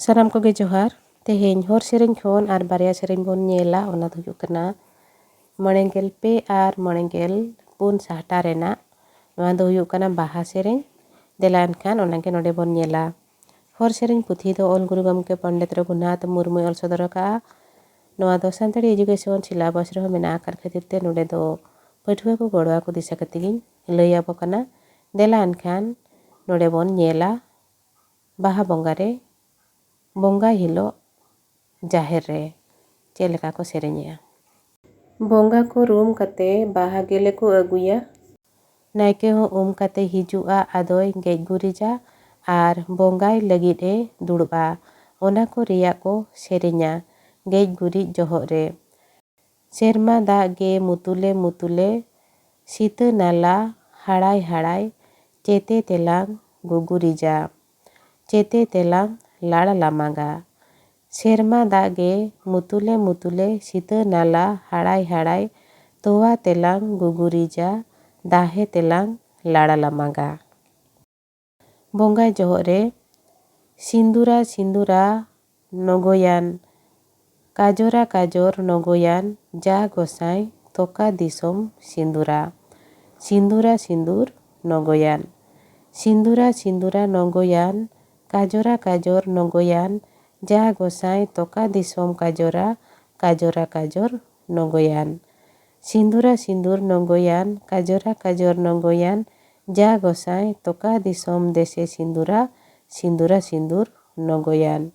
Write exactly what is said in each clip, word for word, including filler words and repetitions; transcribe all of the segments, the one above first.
ᱥᱟᱱᱟᱢ ᱠᱚᱜᱮ ᱡᱚᱦᱟᱨ᱾ ᱛᱮᱦᱮᱧ ᱦᱚᱲ ᱥᱮᱨᱮᱧ ᱠᱷᱚᱱ ᱟᱨ ᱵᱟᱨᱭᱟ ᱥᱮᱨᱮᱧ ᱵᱚᱱ ᱧᱮᱞᱟ, ᱚᱱᱟ ᱫᱚ ᱦᱩᱭᱩᱜ ᱠᱟᱱᱟ ᱢᱚᱬᱮ ᱜᱮᱞ ᱯᱮ ᱟᱨ ᱢᱚᱬᱮ ᱜᱮᱞ ᱯᱩᱱ ᱥᱟᱦᱴᱟ ᱨᱮᱱᱟᱜ᱾ ᱱᱚᱣᱟ ᱫᱚ ᱦᱩᱭᱩᱜ ᱠᱟᱱᱟ ᱵᱟᱦᱟ ᱥᱮᱨᱮᱧ᱾ ᱫᱮᱞᱟ ᱮᱱᱠᱷᱟᱱ ᱚᱱᱟᱜᱮ ᱱᱚᱰᱮ ᱵᱚᱱ ᱧᱮᱞᱟ᱾ ᱦᱚᱲ ᱥᱮᱨᱮᱧ ᱯᱩᱛᱷᱤ ᱫᱚ ᱚᱞ ᱜᱩᱨᱩ ᱜᱚᱢᱠᱮ ᱯᱚᱱᱰᱤᱛ ᱨᱚᱜᱷᱩᱱᱟᱛᱷ ᱢᱩᱨᱢᱩᱭ ᱚᱞ ᱥᱚᱫᱚᱨ ᱟᱠᱟᱫᱼᱟ᱾ ᱱᱚᱣᱟ ᱫᱚ ᱥᱟᱱᱛᱟᱲᱤ education syllabus ᱨᱮᱦᱚᱸ ᱢᱮᱱᱟᱜ ᱟᱠᱟᱫ ᱠᱷᱟᱹᱛᱤᱨ ᱛᱮ ᱱᱚᱰᱮ ᱫᱚ ᱯᱟᱹᱴᱷᱩᱣᱟᱹ ᱠᱚ ᱜᱚᱲᱚ ᱟᱠᱚ ᱫᱤᱥᱟᱹ ᱠᱟᱛᱮ ᱜᱤᱧ ᱞᱟᱹᱭ ᱟᱵᱚ ᱠᱟᱱᱟ᱾ ᱫᱮᱞᱟ ᱮᱱᱠᱷᱟᱱ ᱱᱚᱰᱮ ᱵᱚᱱ ᱧᱮᱞᱟ ᱵᱟᱦᱟ ᱵᱚᱸᱜᱟ ᱨᱮ ᱵᱚᱸᱜᱟ ᱦᱤᱞᱳᱜ ᱡᱟᱦᱮᱨ ᱨᱮ ᱪᱮᱫ ᱞᱮᱠᱟ ᱠᱚ ᱥᱮᱨᱮᱧᱮᱜᱼᱟ᱾ ᱵᱚᱸᱜᱟ ᱠᱚ ᱨᱩᱢ ᱠᱟᱛᱮ ᱵᱟᱦᱟ ᱜᱮᱞᱮ ᱠᱚ ᱟᱹᱜᱩᱭᱟ᱾ ᱱᱟᱭᱠᱮ ᱦᱚᱸ ᱩᱢ ᱠᱟᱛᱮ ᱦᱤᱡᱩᱜᱼᱟ, ᱟᱫᱚᱭ ᱜᱮᱡ ᱜᱩᱨᱤᱡᱟ ᱟᱨ ᱵᱚᱸᱜᱟᱭ ᱞᱟᱹᱜᱤᱫ ᱮ ᱫᱩᱲᱩᱵᱼᱟ᱾ ᱚᱱᱟ ᱠᱚ ᱨᱮᱭᱟᱜ ᱠᱚ ᱥᱮᱨᱮᱧᱟ ᱜᱮᱡ ᱜᱩᱨᱤᱡ ᱡᱚᱦᱚᱜ ᱨᱮ᱾ ᱥᱮᱨᱢᱟ ᱫᱟᱜ ᱜᱮ ᱢᱩᱛᱩᱞᱮ ᱢᱩᱛᱩᱞᱮ, ᱥᱤᱛᱟᱹ ᱱᱟᱞᱟ ᱦᱟᱲᱟᱭ ᱦᱟᱲᱟᱭ, ᱪᱮᱛᱮ ᱛᱮᱞᱟᱝ ᱜᱩᱜᱩᱨᱤᱡᱟ, ᱪᱮᱛᱮ ᱛᱮᱞᱟᱝ ᱞᱟᱲ ᱞᱟᱢᱟᱜᱟ᱾ ᱥᱮᱨᱢᱟ ᱫᱟᱜ ᱜᱮ ᱢᱩᱛᱩᱞᱮ ᱢᱩᱛᱩᱞᱮ, ᱥᱤᱛᱟᱹ ᱱᱟᱞᱟ ᱦᱟᱲᱟᱭ ᱦᱟᱲᱟᱭ, ᱛᱚᱣᱟ ᱛᱮᱞᱟᱝ ᱜᱩᱜᱩᱨᱤᱡᱟ, ᱫᱟᱦᱮ ᱛᱮᱞᱟᱝ ᱞᱟᱲ ᱞᱟᱢᱟᱜᱟ᱾ ᱵᱚᱸᱜᱟ ᱡᱚᱦᱚᱜ ᱨᱮ ᱥᱤᱸᱫᱩᱨᱟ ᱥᱤᱸᱫᱩᱨᱟ ᱱᱚᱜᱚᱭᱟᱱ, ᱠᱟᱡᱚᱨᱟ ᱠᱟᱡᱚᱨ ᱱᱚᱜᱚᱭᱟᱱ, ᱡᱟ ᱜᱚᱸᱥᱟᱭ ᱛᱚᱠᱟ ᱫᱤᱥᱚᱢ ᱥᱤᱸᱫᱩᱨᱟ᱾ ᱥᱤᱸᱫᱩᱨᱟ ᱥᱤᱸᱫᱩᱨ ᱱᱚᱜᱚᱭᱟᱱ, ᱥᱤᱸᱫᱩᱨᱟ ᱥᱤᱸᱫᱩᱨᱟ ᱱᱚᱜᱚᱭᱟᱱ, ᱠᱟᱡᱚᱨᱟ ᱠᱟᱡᱚᱨ ᱱᱚᱜᱚᱭᱟᱱ, ᱡᱟ ᱜᱚᱸᱥᱟᱭ ᱛᱚᱠᱟ ᱫᱤᱥᱚᱢ ᱠᱟᱡᱚᱨᱟ, ᱠᱟᱡᱚᱨᱟ ᱠᱟᱡᱚᱨ ᱱᱚᱜᱚᱭᱟᱱ᱾ ᱥᱤᱸᱫᱩᱨᱟ ᱥᱤᱸᱫᱩᱨ ᱱᱚᱜᱚᱭᱟᱱ, ᱠᱟᱡᱚᱨᱟ ᱠᱟᱡᱚᱨ ᱱᱚᱜᱚᱭᱟᱱ, ᱡᱟ ᱜᱚᱸᱥᱟᱭ ᱛᱚᱠᱟ ᱫᱤᱥᱚᱢ ᱫᱮᱥᱮ ᱥᱤᱸᱫᱩᱨᱟ, ᱥᱤᱸᱫᱩᱨᱟ ᱥᱤᱸᱫᱩᱨ ᱱᱚᱜᱚᱭᱟᱱ᱾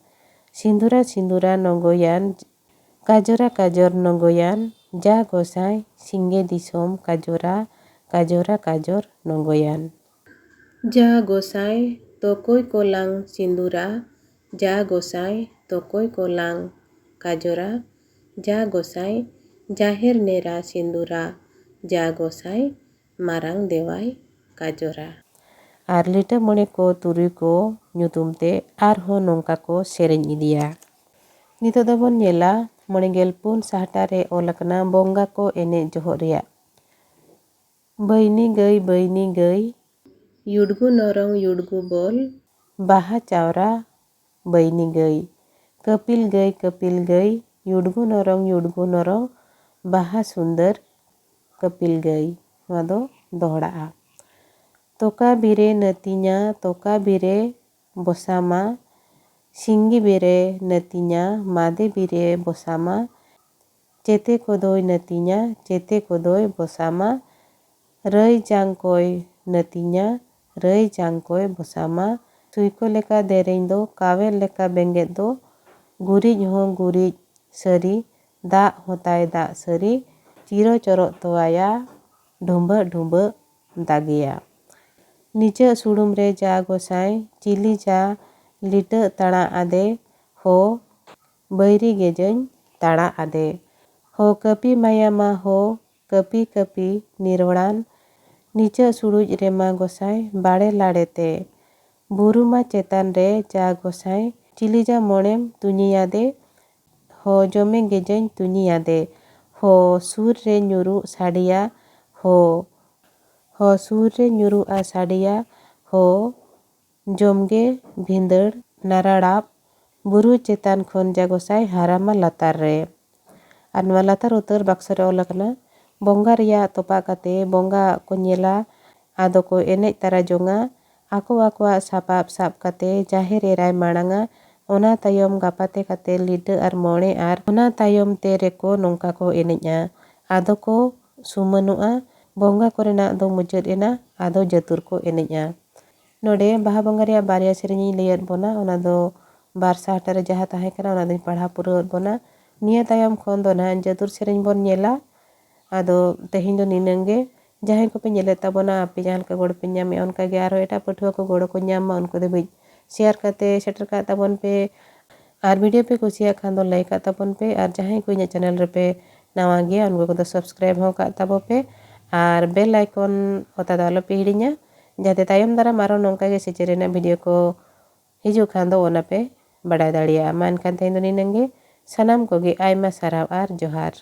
ᱥᱤᱸᱫᱩᱨᱟ ᱥᱤᱸᱫᱩᱨᱟ ᱱᱚᱜᱚᱭᱟᱱ, ᱠᱟᱡᱚᱨᱟ ᱠᱟᱡᱚᱨ ᱱᱚᱜᱚᱭᱟᱱ, ᱡᱟ ᱜᱚᱸᱥᱟᱭ ᱥᱤᱸᱜᱮ ᱫᱤᱥᱚᱢ ᱠᱟᱡᱚᱨᱟ, ᱠᱟᱡᱚᱨᱟ ᱠᱟᱡᱚᱨ ᱱᱚᱜᱚᱭᱟᱱ᱾ ᱡᱟ ᱜᱚᱸᱥᱟᱭ ᱛᱚᱠᱚᱭ ᱠᱚᱞᱟᱝ ᱥᱤᱸᱫᱩᱨᱟ, ᱡᱟ ᱜᱚᱸᱥᱟᱭ ᱛᱚᱠᱚᱭ ᱠᱚᱞᱟᱝ ᱠᱟᱡᱚᱨᱟ, ᱡᱟ ᱜᱚᱸᱥᱟᱭ ᱡᱟᱦᱮᱨ ᱱᱮᱨᱟ ᱥᱤᱸᱫᱩᱨᱟ, ᱡᱟ ᱜᱚᱸᱥᱟᱭ ᱢᱟᱨᱟᱝ ᱫᱮᱣᱟᱭ ᱠᱟᱡᱚᱨᱟ᱾ ᱟᱨ ᱞᱤᱴᱟᱹ ᱢᱚᱬᱮ ᱠᱚ ᱛᱩᱨᱩᱭ ᱠᱚ ᱧᱩᱛᱩᱢ ᱛᱮ ᱟᱨᱦᱚᱸ ᱱᱚᱝᱠᱟ ᱠᱚ ᱥᱮᱨᱮᱧ ᱤᱫᱤᱭᱟ᱾ ᱱᱤᱛᱚᱜ ᱫᱚᱵᱚᱱ ᱧᱮᱞᱟ ᱢᱚᱬᱮ ᱜᱮᱞ ᱯᱩᱱ ᱥᱟᱦᱴᱟ ᱨᱮ ᱚᱞ ᱟᱠᱟᱱᱟ ᱵᱚᱸᱜᱟ ᱠᱚ ᱮᱱᱮᱡ ᱡᱚᱦᱚᱜ ᱨᱮᱭᱟᱜ᱾ ᱵᱟᱹᱭᱱᱤ ᱜᱟᱹᱭ ᱵᱟᱹᱭᱱᱤ ᱜᱟᱹᱭ, ᱭᱩᱰᱜᱩ ᱱᱚᱨᱚᱝ ᱭᱩᱰᱜᱩ ᱵᱚᱞ, ᱵᱟᱦᱟ ᱪᱟᱣᱨᱟ ᱵᱟᱹᱭᱱᱤ ᱜᱟᱹᱭ᱾ ᱠᱟᱹᱯᱤᱞ ᱜᱟᱹᱭ, ᱠᱟᱹᱯᱤᱞ ᱜᱟᱹᱭ, ᱭᱩᱰᱜᱩ ᱱᱚᱨᱚᱝ, ᱭᱩᱰᱜᱩ ᱱᱚᱨᱚᱝ, ᱵᱟᱦᱟ ᱥᱩᱱᱫᱚᱨ ᱠᱟᱹᱯᱤᱞ ᱜᱟᱹᱭ᱾ ᱱᱚᱣᱟ ᱫᱚ ᱫᱚᱦᱲᱟᱜᱼᱟ᱾ ᱛᱚᱠᱟ ᱵᱤᱨᱮ ᱱᱟᱹᱛᱤᱧᱟ, ᱛᱚᱠᱟ ᱵᱤᱨᱮ ᱵᱚᱥᱟᱢᱟ, ᱥᱤᱝᱜᱤ ᱵᱤᱨᱮ ᱱᱟᱹᱛᱤᱧᱟ, ᱢᱟᱫᱮ ᱵᱤᱨᱮ ᱵᱚᱥᱟᱢᱟ, ᱪᱮᱛᱮ ᱠᱚᱫᱚᱭ ᱱᱟᱹᱛᱤᱧᱟ, ᱪᱮᱛᱮ ᱠᱚᱫᱚᱭ ᱵᱚᱥᱟᱢᱟ, ᱨᱟᱹᱭ ᱡᱟᱝ ᱠᱚᱭ ᱱᱟᱹᱛᱤᱧᱟ, ᱨᱟᱹᱭ ᱡᱟᱝ ᱠᱚᱭ ᱵᱚᱥᱟᱢᱟ᱾ ᱥᱩᱭᱠᱚ ᱞᱮᱠᱟ ᱫᱮᱨᱮᱧ ᱫᱚ, ᱠᱟᱣᱮᱨ ᱞᱮᱠᱟ ᱵᱮᱸᱜᱮᱫ ᱫᱚ, ᱜᱩᱨᱤᱡ ᱦᱚᱸ ᱜᱩᱨᱤᱡ ᱥᱟᱹᱨᱤ, ᱫᱟᱜ ᱦᱚᱸ ᱛᱟᱭ ᱫᱟᱜ ᱥᱟᱹᱨᱤ, ᱪᱤᱨᱚ ᱪᱚᱨᱚᱜ ᱛᱚᱣᱟᱭᱟ, ᱰᱷᱩᱸᱵᱟᱹᱜ ᱰᱷᱩᱸᱵᱟᱹᱜ ᱫᱟᱜᱮᱭᱟ᱾ ᱱᱤᱪᱟᱹᱜ ᱥᱩᱲᱩᱢ ᱨᱮ ᱡᱟ ᱜᱚᱸᱥᱟᱭ, ᱪᱤᱞᱤ ᱡᱟ ᱞᱤᱴᱟᱹᱜ ᱛᱟᱲᱟᱜ ᱟᱫᱮ, ᱦᱚ ᱵᱟᱹᱭᱨᱤ ᱜᱮᱡᱟᱹᱧ ᱛᱟᱲᱟᱜ ᱟᱫᱮ᱾ ᱦᱚ ᱠᱟᱹᱯᱤ ᱢᱟᱭᱟ ᱢᱟ ᱦᱚ, ᱠᱟᱹᱯᱤ ᱠᱟᱹᱯᱤ ᱱᱤᱨᱚᱲᱟᱱ᱾ ᱱᱤᱪᱟᱹᱜ ᱥᱩᱲᱩᱡ ᱨᱮᱢᱟ ᱜᱚᱸᱥᱟᱭ ᱵᱟᱲᱮ ᱞᱟᱲᱮ ᱛᱮ᱾ ᱵᱩᱨᱩ ᱢᱟ ᱪᱮᱛᱟᱱ ᱨᱮ ᱡᱟ ᱜᱚᱸᱥᱟᱭ, ᱪᱤᱞᱤ ᱡᱟ ᱢᱚᱬᱮᱢ ᱛᱩᱧᱤᱭᱟᱫᱮ᱾ ᱦᱚ ᱡᱚᱢᱮ ᱜᱮᱡᱟᱹᱧ ᱛᱩᱧᱤᱭᱟᱫᱮ᱾ ᱦᱚ ᱥᱩᱨ ᱨᱮ ᱧᱩᱨᱩᱜ ᱥᱟᱰᱮᱭᱟ᱾ ᱦᱚ, ᱦᱚ ᱥᱩᱨ ᱨᱮ ᱧᱩᱨᱩᱜᱼᱟ ᱥᱟᱰᱮᱭᱟ᱾ ᱦᱚ ᱡᱚᱢᱜᱮ ᱵᱷᱤᱸᱫᱟᱹᱲ ᱱᱟᱨᱟᱲᱟᱵ᱾ ᱵᱩᱨᱩ ᱪᱮᱛᱟᱱ ᱠᱷᱚᱱ ᱡᱟ ᱜᱚᱸᱥᱟᱭ ᱦᱟᱨᱟᱢᱟ ᱞᱟᱛᱟᱨ ᱨᱮ᱾ ᱟᱨ ᱱᱚᱣᱟ ᱞᱟᱛᱟᱨ ᱩᱛᱟᱹᱨ ᱵᱟᱠᱥᱚ ᱨᱮ ᱚᱞ ᱟᱠᱟᱱᱟ, ᱵᱚᱸᱜᱟ ᱨᱮᱭᱟᱜ ᱛᱚᱯᱟᱜ ᱠᱟᱛᱮ ᱵᱚᱸᱜᱟ ᱠᱚ ᱧᱮᱞᱟ, ᱟᱫᱚ ᱠᱚ ᱮᱱᱮᱡ ᱛᱟᱨᱟ ᱡᱚᱝᱟ᱾ ᱟᱠᱚ ᱟᱠᱚᱣᱟᱜ ᱥᱟᱯᱟᱵ ᱥᱟᱵ ᱠᱟᱛᱮ ᱡᱟᱦᱮᱨ ᱮᱨᱟᱭ ᱢᱟᱲᱟᱝᱟ᱾ ᱚᱱᱟ ᱛᱟᱭᱚᱢ ᱜᱟᱯᱟᱛᱮ ᱠᱟᱛᱮ ᱞᱤᱴᱟᱹ ᱟᱨ ᱢᱚᱬᱮ ᱟᱨ ᱚᱱᱟ ᱛᱟᱭᱚᱢ ᱛᱮ ᱨᱮᱠᱚ ᱱᱚᱝᱠᱟ ᱠᱚ ᱮᱱᱮᱡᱼᱟ᱾ ᱟᱫᱚ ᱠᱚ ᱥᱩᱢᱟᱹᱱᱚᱜᱼᱟ᱾ ᱵᱚᱸᱜᱟ ᱠᱚᱨᱮᱱᱟᱜ ᱫᱚ ᱢᱩᱪᱟᱹᱫ ᱮᱱᱟ, ᱟᱫᱚ ᱡᱟᱹᱛᱩᱨ ᱠᱚ ᱮᱱᱮᱡᱼᱟ᱾ ᱱᱚᱰᱮ ᱵᱟᱦᱟ ᱵᱚᱸᱜᱟ ᱨᱮᱭᱟᱜ ᱵᱟᱨᱭᱟ ᱥᱮᱨᱮᱧ ᱤᱧ ᱞᱟᱹᱭᱟᱫ ᱵᱚᱱᱟ, ᱚᱱᱟ ᱫᱚ ᱵᱟᱨ ᱥᱟᱦᱴᱟ ᱨᱮ ᱡᱟᱦᱟᱸ ᱛᱟᱦᱮᱸ ᱠᱟᱱᱟ, ᱚᱱᱟ ᱫᱚᱧ ᱯᱟᱲᱦᱟᱣ ᱯᱩᱨᱟᱹᱣᱟᱫ ᱵᱚᱱᱟ᱾ ᱱᱤᱭᱟᱹ ᱛᱟᱭᱚᱢ ᱠᱷᱚᱱ ᱫᱚ ᱱᱟᱦᱟᱜ ᱡᱟᱹᱛᱩᱨ ᱥᱮᱨᱮᱧ ᱵᱚᱱ ᱧᱮᱞᱟ᱾ ᱟᱫᱚ ᱛᱮᱦᱮᱧ ᱫᱚ ᱱᱤᱱᱟᱹᱝ ᱜᱮ᱾ ᱡᱟᱦᱟᱸᱭ ᱠᱚᱯᱮ ᱧᱮᱞᱮᱫ ᱛᱟᱵᱚᱱᱟ, ᱟᱯᱮ ᱡᱟᱦᱟᱸ ᱞᱮᱠᱟ ᱜᱚᱲᱚ ᱯᱮ ᱧᱟᱢᱮᱫᱼᱟ, ᱚᱱᱠᱟ ᱜᱮ ᱟᱨᱦᱚᱸ ᱮᱴᱟᱜ ᱯᱟᱹᱴᱷᱩᱣᱟᱹ ᱠᱚ ᱜᱚᱲᱚ ᱠᱚ ᱧᱟᱢ ᱢᱟ, ᱩᱱᱠᱩ ᱫᱷᱟᱹᱵᱤᱡ ᱥᱮᱭᱟᱨ ᱠᱟᱛᱮ ᱥᱮᱴᱮᱨ ᱠᱟᱜ ᱛᱟᱵᱚᱱ ᱯᱮ᱾ ᱟᱨ ᱵᱷᱤᱰᱤᱭᱳ ᱯᱮ ᱠᱩᱥᱤᱭᱟᱜ ᱠᱷᱟᱱ ᱫᱚ ᱞᱟᱭᱤᱠ ᱠᱟᱜ ᱛᱟᱵᱚᱱ ᱯᱮ, ᱟᱨ ᱡᱟᱦᱟᱸᱭ ᱠᱚ ᱤᱧᱟᱹᱜ ᱪᱮᱱᱮᱞ ᱨᱮᱯᱮ ᱱᱟᱣᱟ ᱜᱮᱭᱟ, ᱩᱱᱠᱩ ᱠᱚᱫᱚ ᱥᱟᱵᱥᱠᱨᱟᱭᱤᱵ ᱦᱚᱸ ᱠᱟᱜ ᱛᱟᱵᱚ ᱯᱮ, ᱟᱨ ᱵᱮᱞ ᱟᱭᱠᱚᱱ ᱚᱛᱟ ᱫᱚ ᱟᱞᱚ ᱯᱮ ᱦᱤᱲᱤᱧᱟ, ᱡᱟᱛᱮ ᱛᱟᱭᱚᱢ ᱫᱟᱨᱟᱢ ᱟᱨᱚ ᱱᱚᱝᱠᱟ ᱜᱮ ᱥᱮᱪᱮᱫ ᱨᱮᱱᱟᱜ ᱵᱷᱤᱰᱤᱭᱳ ᱠᱚ ᱦᱤᱡᱩᱜ ᱠᱷᱟᱱ ᱫᱚ ᱚᱱᱟ ᱯᱮ ᱵᱟᱰᱟᱭ ᱫᱟᱲᱮᱭᱟᱜᱼᱟ᱾ ᱢᱟ ᱮᱱᱠᱷᱟᱱ ᱛᱮᱦᱮᱧ ᱫᱚ ᱱᱤᱱᱟᱹᱝ ᱜᱮ᱾ ᱥᱟᱱᱟᱢ ᱠᱚᱜᱮ ᱟᱭᱢᱟ ᱥᱟᱨᱦᱟᱣ ᱟᱨ ᱡᱚᱦᱟᱨ᱾